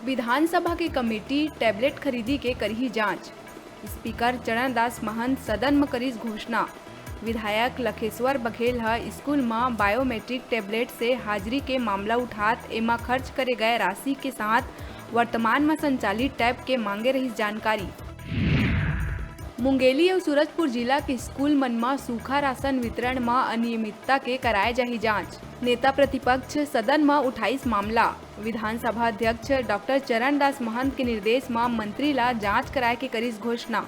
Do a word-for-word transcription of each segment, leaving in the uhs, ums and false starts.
विधानसभा के committee tablet खरीदी के करही जांच। स्पीकर चरणदास महंत सदन म करिस घोषणा। विधायक लखेश्वर बघेल ह स्कूल म biometric tablet से हाजिरी के मामला उठात एमा खर्च करे गए राशि के साथ वर्तमान म संचालित tab के मांगे रहिस जानकारी। मुंगेली अउ सूरजपुर जिला के स्कूल मन म सूखा राशन वितरण म अनियमितता के कराए जाही जांच। नेता प्रतिपक्ष सदन म उठाइस मामला। विधानसभा अध्यक्ष डॉक्टर चरणदास महंत के निर्देश म मंत्री ला जांच कराए के करिस घोषणा।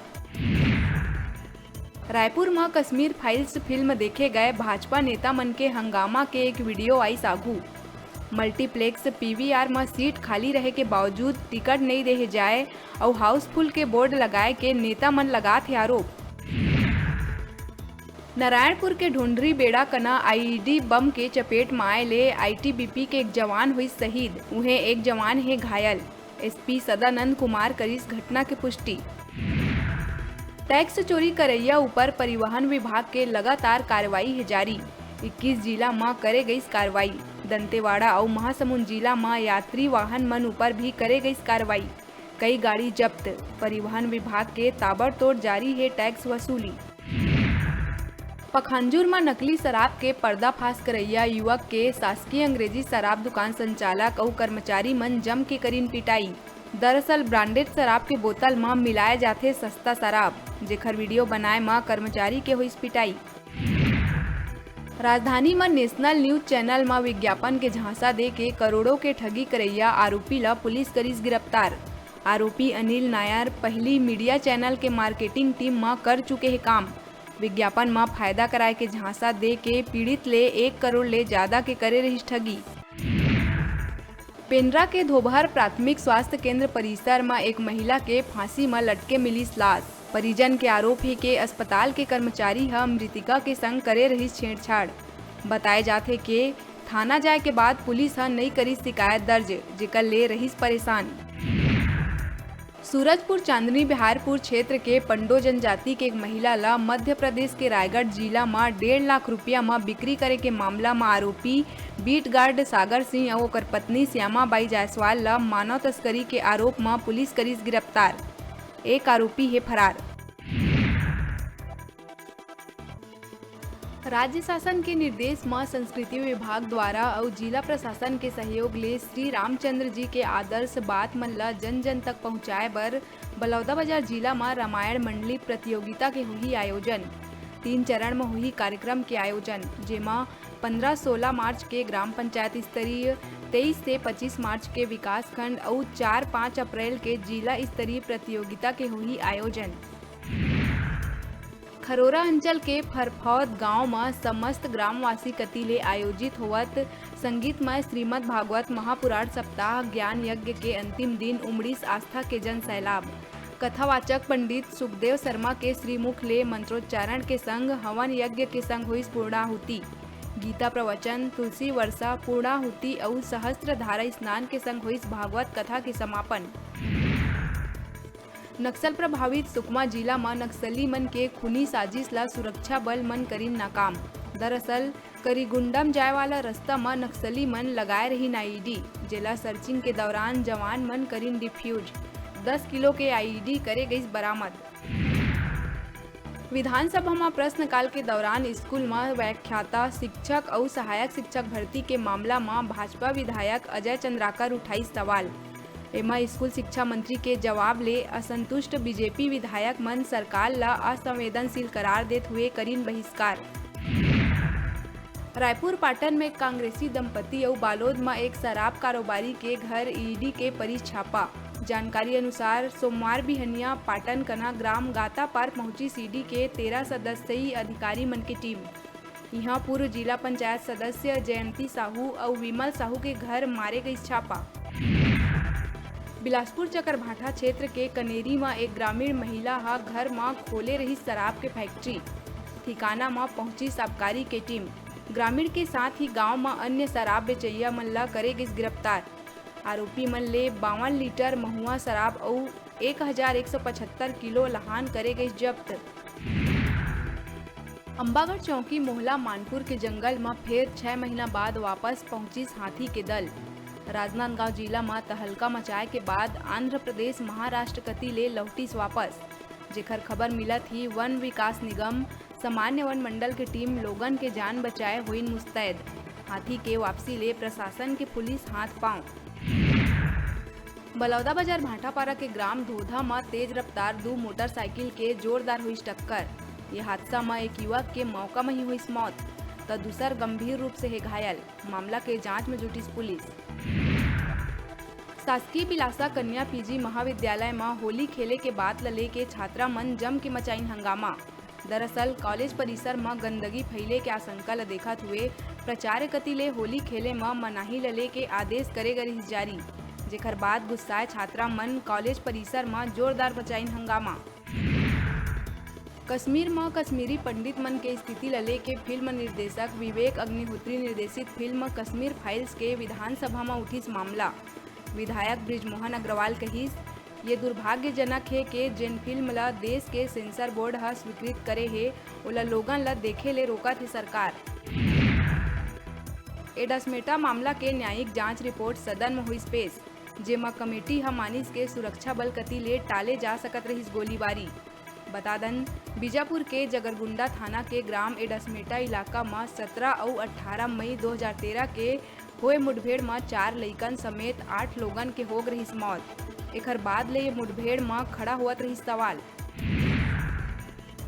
रायपुर म कश्मीर फाइल्स फिल्म देखे गए भाजपा नेता मन के हंगामा के एक वीडियो आइस आघू। मल्टीप्लेक्स पीवीआर म सीट खाली रहे के बावजूद टिकट नइ देहे जाए अउ हाउसफुल के बोर्ड लगाए के नेता मन लगात हे आरोप। नारायणपुर के ढोंढरी बेड़ा कना आईईडी बम के चपेट म आए ले आईटीबीपी के एक जवान होइस शहीद, उहें एक जवान हे घायल। एसपी सदानंद कुमार करिस घटना के पुष्टि। टैक्स चोरी करइया ऊपर परिवहन विभाग के लगातार कार्रवाई हे जारी। इक्कीस जिला म करे गइस कार्रवाई। दंतेवाड़ा अउ महासमुंद जिला म यात्री वाहन मन ऊपर भी करे गइस कार्रवाई। कई गाड़ी जब्त। परिवहन विभाग के ताबड़तोड़ जारी हे टैक्स वसूली। पखांजूर म नकली शराब के पर्दाफाश करइया युवक के शासकीय अंग्रेजी शराब दुकान संचालक अउ कर्मचारी मन जम के करिन पिटाई। दरअसल ब्रांडेड शराब के बोतल म मिलाए जाथे सस्ता शराब, जेखर वीडियो बनाए म कर्मचारी के होइस पिटाई। राजधानी म नेशनल न्यूज चैनल म विज्ञापन के झांसा दे के करोड़ों के ठगी करइया आरोपी ल पुलिस करिस गिरफ्तार। आरोपी अनिल नायर पहिली मीडिया चैनल के मार्केटिंग टीम म कर चुके हे काम। विज्ञापन म फायदा कराए के झांसा दे के पीड़ित ले एक करोड़ ले जादा के करे रहिस ठगी। पेंड्रा के धोबहर प्राथमिक स्वास्थ्य केंद्र परिसर म एक महिला के फांसी म लटके मिलिस लाश। परिजन के आरोप हे के अस्पताल के कर्मचारी ह मृतिका के संग करे रहिस छेड़छाड़। बताए जाथे के थाना जाए के बाद पुलिस ह नई करिस शिकायत दर्ज, जेकर ले रहिस परेशान। सूरजपुर चांदनी बिहारपुर क्षेत्र के पंडो जनजाति के एक महिला ल मध्य प्रदेश के रायगढ़ जिला म डेढ़ लाख रुपया म बिक्री करे के मामला म आरोपी बीट गार्ड सागर सिंह अउ ओकर पत्नी श्यामा बाई जायसवाल ल मानव तस्करी के आरोप म पुलिस करिस गिरफ्तार। एक आरोपी हे फरार। राज्य शासन के निर्देश म संस्कृति विभाग द्वारा अउ जिला प्रशासन के सहयोग ले श्री रामचंद्र जी के आदर्श बात मन ल जन जन तक पहुंचाए बर बलौदाबाजार जिला म रामायण मंडली प्रतियोगिता के होही आयोजन। तीन चरण म होही कार्यक्रम के आयोजन, जेमा पंद्रह सोलह मार्च के ग्राम पंचायत स्तरीय, तेईस से पच्चीस मार्च के विकासखंड अउ चार पाँच अप्रैल के जिला स्तरीय प्रतियोगिता के होही आयोजन। खरोरा अंचल के फरफौद गांव म समस्त ग्रामवासी कति ले आयोजित होवत संगीतमय श्रीमद् भागवत महापुराण सप्ताह ज्ञान यज्ञ के अंतिम दिन उमड़िस आस्था के जन सैलाब। कथावाचक पंडित सुखदेव शर्मा के श्रीमुख ले मंत्रोच्चारण के संग हवन यज्ञ के संग होइस पूर्णाहुति। गीता प्रवचन, तुलसी वर्षा, पूर्णाहुति अउ सहस्त्र धारा स्नान के संग होइस भागवत कथा के समापन। नक्सल प्रभावित सुकमा जिला म नक्सली मन के खूनी साजिश ल सुरक्षा बल मन करिन नाकाम। दरअसल, करीगुंडम जाए वाला रस्ता म नक्सली मन लगाए रहिन आईईडी, जेला सर्चिंग के दौरान जवान मन करिन डिफ्यूज। दस किलो के आईईडी करे गइस बरामद। विधानसभा म प्रश्नकाल के दौरान स्कूल म व्याख्याता शिक्षक अउ सहायक शिक्षक भर्ती के मामला म भाजपा विधायक अजय चंद्राकर उठाइस सवाल। एमा स्कूल शिक्षा मंत्री के जवाब ले असंतुष्ट बीजेपी विधायक मन सरकार ल असंवेदनशील करार देत हुए करिन बहिष्कार। रायपुर पाटन में कांग्रेसी दंपति अउ बालोद म एक शराब कारोबारी के घर ईडी के परिस छापा। जानकारी अनुसार, सोमवार बिहनिया पाटन कना ग्राम गातापार पहुंचिस ईडी के तेरह सदस्यीय अधिकारी मन के टीम। इहां पूर्व जिला पंचायत सदस्य जयंती साहू अउ विमल साहू के घर मारे गइस छापा। बिलासपुर चकरभाठा क्षेत्र के कनेरी म एक ग्रामीण महिला ह घर म खोले रहिस शराब के फैक्ट्री। ठिकाना म पहुंचिस आबकारी के टीम। ग्रामीण के साथ ही गांव म अन्य शराब बेचइया मन ल करे गइस गिरफ्तार। आरोपी मन ले बावन लीटर महुआ शराब अउ एक हजार एक सौ पचहत्तर किलो लहान करे गइस जब्त। अंबागढ़ चौकी मोहला मानपुर के जंगल म फेर छह महीना बाद वापस पहुंचिस हाथी के दल। राजनांदगांव जिला म तहलका मचाए के बाद आंध्र प्रदेश महाराष्ट्र कति ले लौटिस वापस, जेखर खबर मिलत ही वन विकास निगम सामान्य वन मंडल के टीम लोगन के जान बचाए होइन मुस्तैद। हाथी के वापसी ले प्रशासन के पुलिस हाथ पांव। बलौदाबाजार भाटापारा के ग्राम धोधा म तेज रफ्तार दू मोटरसाइकिल के जोरदार होइस टक्कर। ये हादसा म एक युवक के मौका म ही होइस मौत, त दूसर गंभीर रूप से हे घायल। मामला के जांच में जुटिस पुलिस। शासकीय बिलासा कन्या पीजी महाविद्यालय म होली खेले के बात ल लेके छात्रा मन जम के मचाइन हंगामा। दरअसल कॉलेज परिसर म गंदगी फैले के आशंका ल देखत हुए प्राचार्य कति ले होली खेले म मनाही ल लेके आदेश करे गे रिहिस जारी, जेखर बाद गुस्साए छात्रा मन कॉलेज परिसर म जोरदार मचाइन हंगामा। कश्मीर म कश्मीरी पंडित मन के स्थिति ल लेके फिल्म निर्देशक विवेक अग्निहोत्री निर्देशित फिल्म कश्मीर फाइल्स के विधानसभा म उठिस मामला। विधायक बृजमोहन अग्रवाल कहिस, ये दुर्भाग्यजनक हे के जेन फिल्म ल देश के सेंसर बोर्ड ह स्वीकृत करे हे, ओला लोगन ल देखे ले रोकत हे सरकार। एडसमेटा मामला के न्यायिक जांच रिपोर्ट सदन म होइस पेश, जेमा कमेटी ह मानिस के सुरक्षा बल कति ले टाले जा सकत रहिस गोलीबारी। बता दन, बीजापुर के जगरगुंडा थाना के ग्राम एडसमेटा इलाका म सतरा अउ अट्ठारह मई दो हज़ार तेरह के होए मुठभेड़ म चार लइकन समेत आठ लोगन के होग रहिस मौत। एखर बाद ले ये मुठभेड़ म खड़ा होवत रहिस सवाल।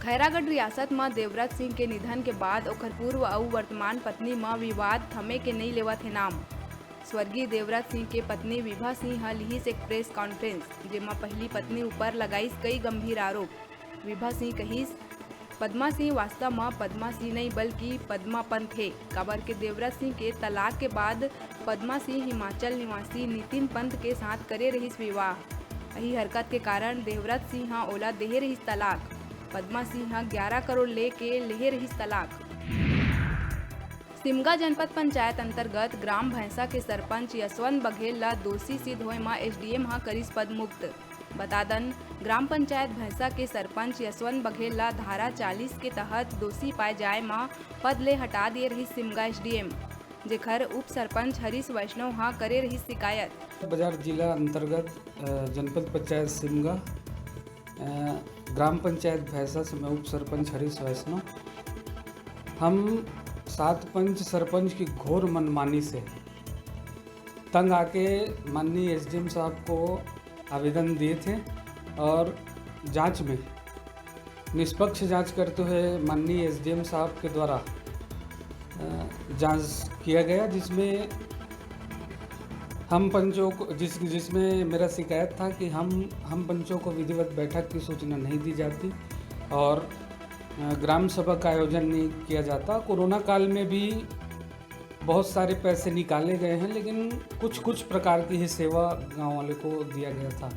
खैरागढ़ रियासत म देवव्रत सिंह के निधन के बाद ओखर पूर्व अउ वर्तमान पत्नी म विवाद थमे के नइ लेवत हे नाम। स्वर्गीय देवव्रत सिंह के पत्नी विभा सिंह ह लिहिस एक प्रेस कॉन्फ्रेंस, जेमा पहिली पत्नी ऊपर लगाइस कई गंभीर आरोप। विभा सिंह कहिस, पद्मा सिंह वास्तव म पद्मा सिंह नइ बल्कि पद्मा पंत हे, काबर के देवव्रत सिंह के तलाक के बाद पद्मा सिंह हिमाचल निवासी नितिन पंत के साथ करे रहिस विवाह। अही हरकत के कारण देवव्रत सिंह ह ओला देहे रहिस तलाक। पद्मा सिंह ह ग्यारह करोड़ लेके लेहे रहिस तलाक। सिमगा जनपद पंचायत अंतर्गत ग्राम भैंसा के सरपंच यशवंत बघेल ल दोषी सिद्ध होए म एसडीएम ह करिस पद मुक्त। बता दन, ग्राम पंचायत भैंसा के सरपंच यशवंत बघेल ल धारा चालीस के तहत दोषी पाए जाए म पद ले हटा दिए रहिस सिमगा एसडीएम, जेखर उप सरपंच हरीश वैष्णव ह करे रहिस शिकायत। बाजार जिला अंतर्गत, अ, जनपद पंचायत सिमगा, अ, ग्राम पंचायत भैंसा से मैं उप सरपंच हरीश वैष्णव। हम सात पंच सरपंच की घोर मनमानी से तंग आके माननीय एसडीएम साहब को आवेदन दिए थे और जांच में, निष्पक्ष जांच करते हुए माननीय एसडीएम साहब के द्वारा, अ, जांच किया गया, जिसमें हम पंचों को, जिस, जिसमें मेरा शिकायत था कि हम, हम पंचों को विधिवत बैठक की सूचना नहीं दी जाती और, अ, ग्राम सभा का आयोजन नहीं किया जाता। कोरोना काल में भी बहुत सारे पैसे निकाले गए हैं, लेकिन कुछ, कुछ प्रकार की ही सेवा गांव वाले को दिया गया था।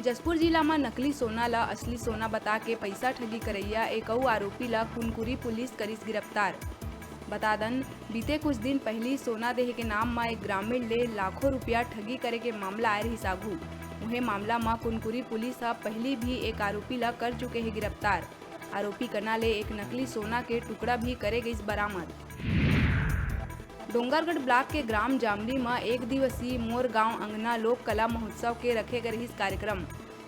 जशपुर जिला म नकली सोना ल असली सोना बता के पइसा ठगी करइया एक अउ आरोपी ल कुनकुरी पुलिस करिस गिरफ्तार। बता दन, बीते कुछ दिन पहिली सोना देहे के नाम म एक ग्रामीण ले लाखों रुपया ठगी करे के मामला आए रिहिस आघू। उहें, मामला म कुनकुरी पुलिस ह पहिली भी एक आरोपी ल कर चुके हे गिरफ्तार। आरोपी कना ले एक नकली सोना के टुकड़ा भी करे गइस बरामद। डोंगरगढ़ ब्लॉक के ग्राम जामली म एक दिवसीय मोर गांव अंगना लोक कला महोत्सव के रखे गे रिहिस कार्यक्रम,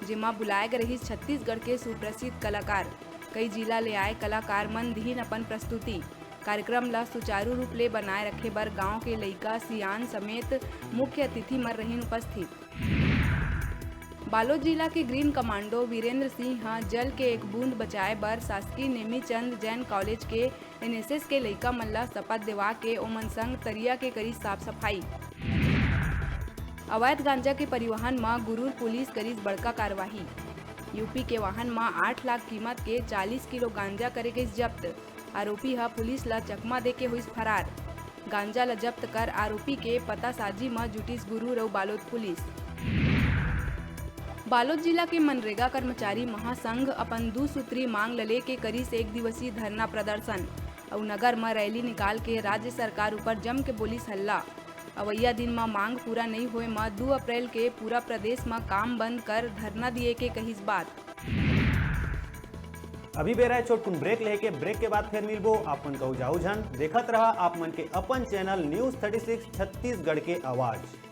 जेमा बुलाए गे रिहिस छत्तीसगढ़ के सुप्रसिद्ध कलाकार। कई जिला ले आए कलाकार मन दिहिन अपन प्रस्तुति। कार्यक्रम ल सुचारू रूप ले बनाए रखे बर गांव के लइका, सियान समेत मुख्य अतिथि मन रहिन उपस्थित। बालोद जिला के ग्रीन कमांडो वीरेंद्र सिंह ह जल के एक बूंद बचाए बर शासकीय नेमीचंद जैन कॉलेज के एनएसएस के लइका मन ल शपथ देवा के ओमन संग तरिया के करिस साफ सफाई। अवैध गांजा के परिवहन म गुरूर पुलिस करिस बड़का कार्रवाई। यूपी के वाहन म आठ लाख कीमत के चालीस किलो गांजा करे गइस जब्त। आरोपी ह पुलिस ल चकमा देके होइस फरार। गांजा ल जब्त कर आरोपी के पतासाजी म जुटिस गुरूर अउ बालोद पुलिस। बालोद जिला के मनरेगा कर्मचारी महासंघ अपन दू सूत्री मांग ल लेके करिस एक दिवसीय धरना प्रदर्शन अउ नगर म रैली निकाल के राज्य सरकार ऊपर जम के बोलिस हल्ला। अवइया दिन म मांग पूरा नइ होए म दू अप्रैल के पूरा प्रदेश म काम बंद कर धरना दिए के कहिस बात। अभी बेरा है छोटकुन ब्रेक लेके, ब्रेक के बाद फिर मिलबो। आप मन कहू जाऊ झन, देखत रहा आप मन के अपन channel news thirty six Chhattisgarh के आवाज़।